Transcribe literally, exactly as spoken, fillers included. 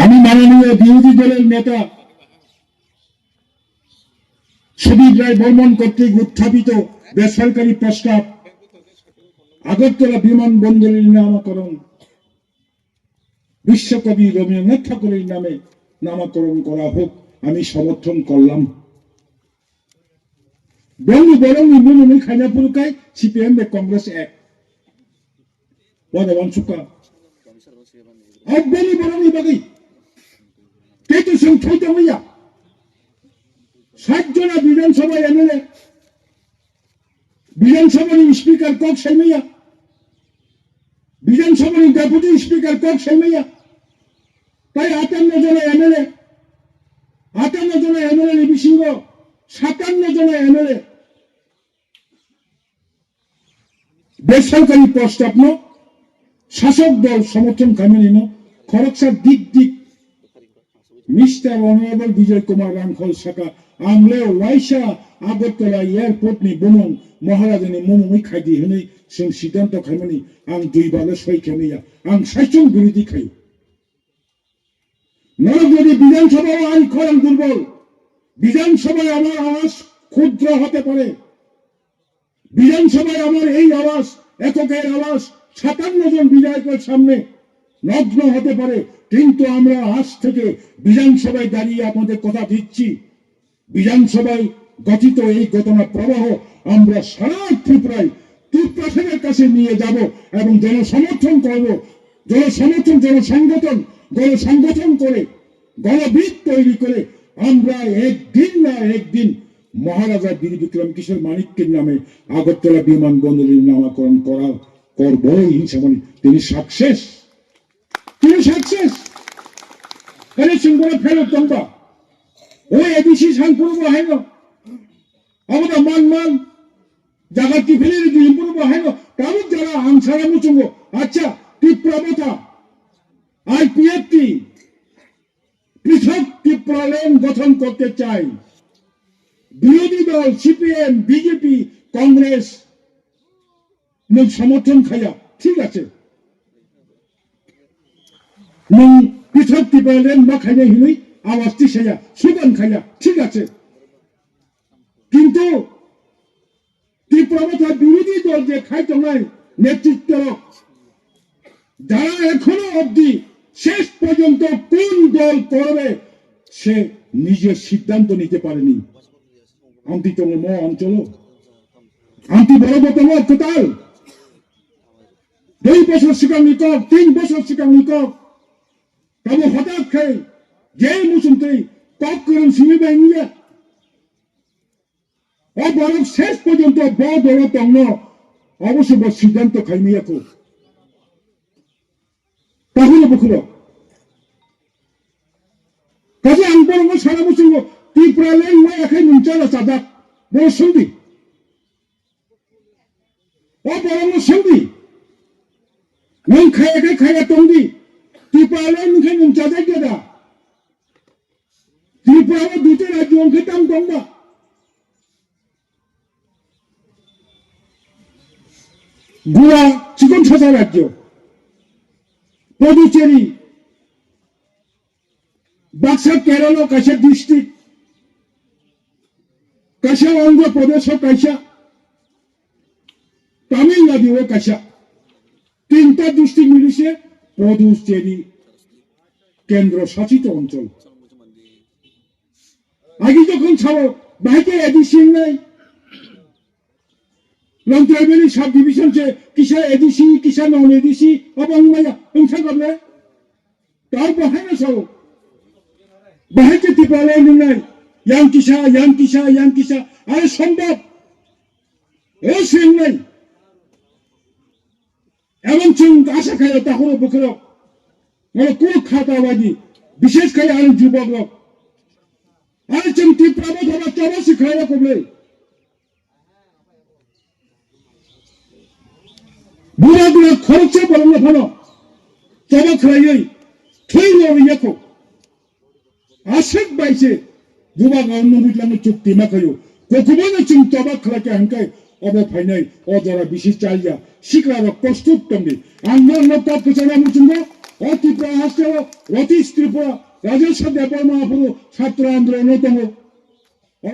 আমি মাননীয় বিরোধী দলের নেতা সুদীপ রায় বর্মন কর্তৃক উত্থাপিত বেসরকারি প্রস্তাব আগরতলা বিমানবন্দরের নামকরণ বিশ্বকবি রবীন্দ্রনাথ ঠাকুরের নামে নামকরণ করা হোক, আমি সমর্থন করলাম। Bongni borokni mumungwi khaina phuru kai C P M bai Congress ek. Wada wansukha. Bongni borokni bagwi. Tei to song thoi tongwi ya. Sat jona Bidhan Sabha M L A. Bidhan Sabha ni Speaker kok saimaya. Bidhan Sabha ni Deputy Speaker kok saimaya. Tai atanno jona M L A. Atanno jona M L A ni bisingo satanno jona M L A. Besarkari prostabno sasok dol somorthon khaimani no khoroksa dik dik Mister Honorable Bijoy Kumar Rangkhol saka, ang le waisa Agartala airport ni bumung Maharajani mumungwi khaidi hwnwi chwng siddhanto khaimani ang dui bale soi khaimaya, ang saichung birodhi khai. Norok jodi Bidhan Sabha o ani khorang durbol, Bidhan Sabha o amar awaz khudro hote pare, বিধানসভায় আমার এই আওয়াজ, এককের আওয়াজ সাতান্ন জন বিধায়কের সামনে নগ্ন হতে পারে, কিন্তু আমরা আজ থেকে বিধানসভায় দাঁড়িয়ে আপনাদের কথা দিচ্ছি, বিধানসভায় গঠিত এই ঘটনা প্রবাহ আমরা সারা ত্রিপুরায় ত্রিপ্রাসের কাছে নিয়ে যাব এবং জনসমর্থন করব, জনসমর্থন, জনসংগঠন, গণসংগঠন করে, গণবিদ তৈরি করে আমরা একদিন না একদিন মহারাজা বীর বিক্রম কিশোর মাণিক্যের নামে আগরতলা বিমানবন্দরের নামকরণ করা করবই হিংসামণি। তিনি সাকসেস, তিনি success. Kare chwng bono pherok tongba. O A D C sangphuru bo haino. Abo da man man. Jaga kiphilwi rwdi hinphuru bo haino. Tabuk jara ang sana muchungo. Acha, Tipra Motha, I P F T, পৃথক ত্রিপুরাল্যান্ড গঠন করতে চাই। বিরোধী দল CPM, BJP, Congress nwng সমর্থন khaya, ঠিক আছে। Nwng পৃথক ত্রিপুরাল্যান্ড ma khainai hinwi আওয়াজ tisaya, স্লোগান khaya, ঠিক আছে। কিন্তু Tipra Motha বিরোধী দল যে khai tongnai নেতৃত্ব, যারা এখনো অবধি শেষ পর্যন্ত কোন দল করবে সে নিজে সিদ্ধান্ত নিতে পারেনি। Amtwi tongo mo অঞ্চল, amtwi borok bo tongo kwtal. Dui bosor swkangni kok, tin bosor swkangni kok. Tamo hothat khai je muchungtwi kok kwrwng simi bai wngya. O borok শেষ পর্যন্ত bo dolo tongno, obosi bo সিদ্ধান্ত khaimaya kho. Tahino bukhuro. Kaje ang borokno sana muchungo, Tipraland maya khai nwng chala chajak. Bo swngdi. O borokno swngdi. Nwng khaya khe khaya tongdi. Tipraland nwng khe nwng chajak ya da? Tripura o duita rajyo wngkhe tamo tongba? Goa chikon sasa rajyo, Puducherry, baksa Kerala o kaisa district, kaisa Andhra Pradesh o kaisa, Tamil Nadu o kaisa, tinta district mili se Puducherry kendro sachito onchol. Agi jokhon sao, bahai khe A D C wngnai. Longtrai Valley subdivision se kisa A D C, kisa non A D C, obo wngmaya, wngsa goble. Tao bahai no sao. Bahai khe Tipraland wngnai. Yang kisa, yang kisa, yang kisa. Are sombhob. O se wngnai. Ebong chwng asa khaio takhoro bukhorok, mane kunu khata baidi, bishesh khai ani jubok rok. Ani chwng Tipra Motha ba choba se khlai rok bwle. Bura bura khoroksa borok no phano choba khlaiwi thwi rw yakho. Aswk bai se bubagra nugwi tlangwi chukti ma khaio. Kokubono chwng choba khlai kha hwnkhe obo phainai o jora bisi chalya. Sikrarok prostut tongdi. Ang norokno kok kwchangma muchungo. O Tripura hasteo Ratish Tripura, Rajeshwar Debbarma aphuru chhatra andolon no tongo.